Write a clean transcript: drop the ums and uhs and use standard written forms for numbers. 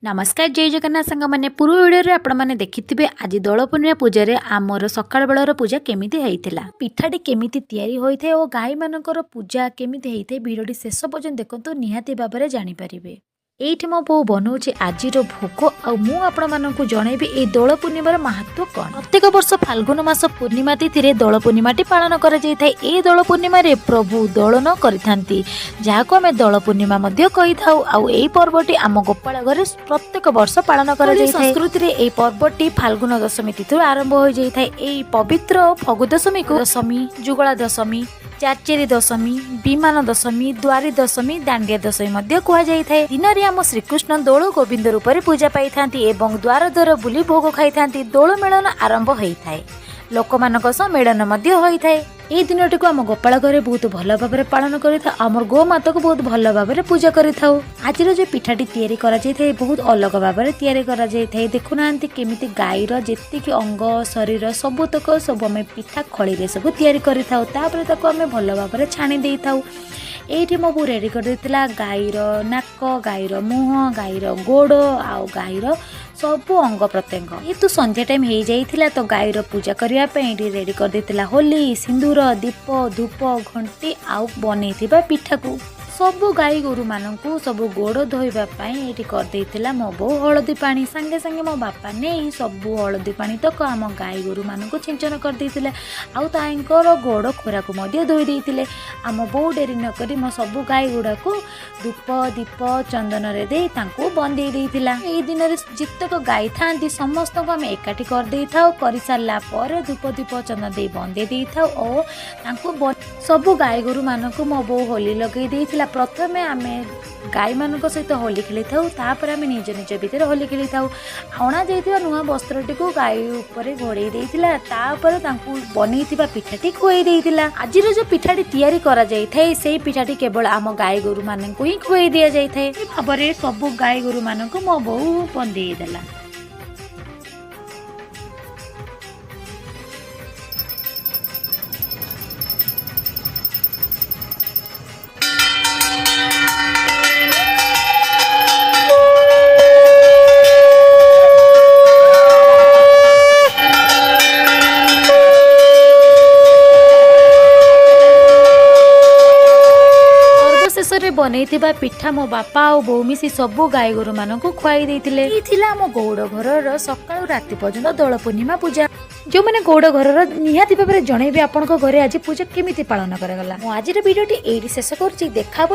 ନମସ୍କାର, ଜୟ ଜଗନ୍ନାଥ ସାଙ୍ଗମାନେ। ପୂର୍ବ ଭିଡ଼ିଓରେ ଆପଣମାନେ ଦେଖିଥିବେ, ଆଜି ଦୋଳ ପୂର୍ଣ୍ଣିମା ପୂଜାରେ ଆମର ସକାଳ ବେଳର ପୂଜା କେମିତି ହେଇଥିଲା, ପିଠାଟି କେମିତି ତିଆରି ହୋଇଥାଏ ଓ ଗାଈମାନଙ୍କର ପୂଜା କେମିତି ହେଇଥାଏ। ଭିଡ଼ିଓଟି ଶେଷ ପର୍ଯ୍ୟନ୍ତ ଦେଖନ୍ତୁ, ନିହାତି ଭାବରେ ଜାଣିପାରିବେ। ଏଇଠି ମୋ ବୋଉ ବନଉଛି ଆଜିର ଭୋଗ ଆଉ ମୁଁ ଆପଣମାନଙ୍କୁ ଜଣେଇବି ଏଇ ଦୋଳ ପୂର୍ଣ୍ଣିମାର ମାହାତ୍ମ୍ୟ କ'ଣ। ପ୍ରତ୍ୟେକ ବର୍ଷ ଫାଲ୍ଗୁନ ମାସ ପୂର୍ଣ୍ଣିମା ତିଥିରେ ଦୋଳ ପୂର୍ଣ୍ଣିମାଟି ପାଳନ କରାଯାଇଥାଏ। ଏହି ଦୋଳ ପୂର୍ଣ୍ଣିମାରେ ପ୍ରଭୁ ଦୋଳନ କରିଥାନ୍ତି, ଯାହାକୁ ଆମେ ଦୋଳ ପୂର୍ଣ୍ଣିମା ମଧ୍ୟ କହିଥାଉ। ଆଉ ଏହି ପର୍ବଟି ଆମ ଗୋପାଳ ଘରେ ପ୍ରତ୍ୟେକ ବର୍ଷ ପାଳନ କରାଯାଇଥାଏ। ସଂସ୍କୃତିରେ ଏହି ପର୍ବଟି ଫାଲ୍ଗୁନ ଦଶମୀ ତିଥିରୁ ଆରମ୍ଭ ହୋଇଯାଇଥାଏ। ଏହି ପବିତ୍ର ଫଗୁ ଦଶମୀକୁ ଦଶମୀ, ଯୁଗଳା ଦଶମୀ, ଚାରିଚେରି ଦଶମୀ, ବିମାନ ଦଶମୀ, ଦ୍ୱାରୀ ଦଶମୀ, ଦାଣ୍ଡିଆ ଦଶମୀ ମଧ୍ୟ କୁହାଯାଇଥାଏ। ଦିନରେ ଆମ ଶ୍ରୀକୃଷ୍ଣ ଦୋଳ ଗୋବିନ୍ଦ ରୂପରେ ପୂଜା ପାଇଥାନ୍ତି ଏବଂ ଦ୍ୱାର ଦ୍ୱାର ବୁଲି ଭୋଗ ଖାଇଥାନ୍ତି। ଦୋଳ ମେଳନ ଆରମ୍ଭ ହୋଇଥାଏ, ଲୋକମାନଙ୍କ ସହ ମେଳନ ମଧ୍ୟ ହୋଇଥାଏ। ଏଇ ଦିନଟିକୁ ଆମ ଗୋପାଳ ଘରେ ବହୁତ ଭଲ ଭାବରେ ପାଳନ କରିଥାଉ। ଆମର ଗୋମାତାକୁ ବହୁତ ଭଲ ଭାବରେ ପୂଜା କରିଥାଉ। ଆଜିର ଯେଉଁ ପିଠାଟି ତିଆରି କରାଯାଇଥାଏ, ବହୁତ ଅଲଗା ଭାବରେ ତିଆରି କରାଯାଇଥାଏ। ଦେଖୁନାହାନ୍ତି କେମିତି ଗାଈର ଯେତିକି ଅଙ୍ଗ ଶରୀର ସବୁତକ ସବୁ ଆମେ ପିଠା ଖଳିରେ ସବୁ ତିଆରି କରିଥାଉ। ତାପରେ ତାକୁ ଆମେ ଭଲ ଭାବରେ ଛାଣି ଦେଇଥାଉ। ଏଇଠି ମୋ ବୋଉ ରେଡ଼ି କରିଦେଇଥିଲା ଗାଈର ନାକ, ଗାଈର ମୁହଁ, ଗାଈର ଗୋଡ଼ ଆଉ ଗାଈର ସବୁ ଅଙ୍ଗ ପ୍ରତ୍ୟଙ୍ଗ। ଯେହେତୁ ସନ୍ଧ୍ୟା ଟାଇମ୍ ହେଇଯାଇଥିଲା, ତ ଗାଈର ପୂଜା କରିବା ପାଇଁ ଏଇଠି ରେଡ଼ି କରିଦେଇଥିଲା ହୋଲି, ସିନ୍ଦୁର, ଦୀପ, ଧୂପ, ଘଣ୍ଟି ଆଉ ବନେଇଥିବା ପିଠାକୁ। ସବୁ ଗାଈ ଗୋରୁମାନଙ୍କୁ ସବୁ ଗୋଡ଼ ଧୋଇବା ପାଇଁ ଏଇଠି କରିଦେଇଥିଲା ମୋ ବୋଉ ହଳଦୀ ପାଣି। ସାଙ୍ଗେ ସାଙ୍ଗେ ମୋ ବାପା ନେଇ ସବୁ ହଳଦୀ ପାଣି ତକ ଆମ ଗାଈ ଗୋରୁମାନଙ୍କୁ ଛିଞ୍ଚନ କରିଦେଇଥିଲେ ଆଉ ତାଙ୍କର ଗୋଡ଼ ଖୁରାକୁ ମଧ୍ୟ ଧୋଇ ଦେଇଥିଲେ। ଆମ ବୋଉ ଡେରି ନକରି ମୋ ସବୁ ଗାଈ ଗୁଡ଼ାକୁ ଧୂପ, ଦୀପ, ଚନ୍ଦନରେ ଦେଇ ତାଙ୍କୁ ବନ୍ଦେଇ ଦେଇଥିଲା। ଏଇ ଦିନରେ ଯେତେକ ଗାଈ ଥାଆନ୍ତି, ସମସ୍ତଙ୍କୁ ଆମେ ଏକାଠି କରିଦେଇଥାଉ। କରିସାରିଲା ପରେ ଧୂପ, ଦୀପ, ଚନ୍ଦନ ଦେଇ ବନ୍ଦେଇ ଦେଇଥାଉ ଓ ତାଙ୍କୁ ସବୁ ଗାଈ ଗୋରୁମାନଙ୍କୁ ମୋ ବୋଉ ହୋଲି ଲଗେଇ ଦେଇଥିଲା। ପ୍ରଥମେ ଆମେ ଗାଈମାନଙ୍କ ସହିତ ହୋଲି ଖେଳିଥାଉ, ତାପରେ ଆମେ ନିଜ ନିଜ ଭିତରେ ହୋଲି ଖେଳିଥାଉ। ଅଣାଯାଇଥିବା ନୂଆ ବସ୍ତ୍ରଟିକୁ ଗାଈ ଉପରେ ଘୋଡ଼େଇ ଦେଇଥିଲା। ତାପରେ ତାଙ୍କୁ ବନେଇଥିବା ପିଠାଟି ଖୁଆଇ ଦେଇଥିଲା। ଆଜିର ଯେଉଁ ପିଠାଟି ତିଆରି କରାଯାଇଥାଏ, ସେଇ ପିଠାଟି କେବଳ ଆମ ଗାଈ ଗୋରୁମାନଙ୍କୁ ହିଁ ଖୁଆଇ ଦିଆଯାଇଥାଏ। ଏହି ଭାବରେ ସବୁ ଗାଈ ଗୋରୁମାନଙ୍କୁ ମୋ ବୋଉ ବନ୍ଦେଇ ଦେଲା। ସର୍ବଶେଷରେ ବନେଇଥିବା ପିଠା ମୋ ବାପା ଆଉ ବୋଉ ମିଶି ସବୁ ଗାଈ ଗୋରୁମାନଙ୍କୁ ଖୁଆଇ ଦେଇଥିଲେ। ଏଇ ଥିଲା ଆମ ଗଉଡ଼ ଘରର ସକାଳୁ ରାତି ପର୍ଯ୍ୟନ୍ତ ଦୋଳ ପୂର୍ଣ୍ଣିମା ପୂଜା। ଯେଉଁମାନେ ଗଉଡ଼ ଘରର, ନିହାତି ଭାବରେ ଜଣେଇବେ ଆପଣଙ୍କ ଘରେ ଆଜି ପୂଜା କେମିତି ପାଳନ କରାଗଲା। ମୁଁ ଆଜିର ଭିଡ଼ିଓଟି ଏଇଠି ଶେଷ କରୁଛି। ଦେଖା ହବ।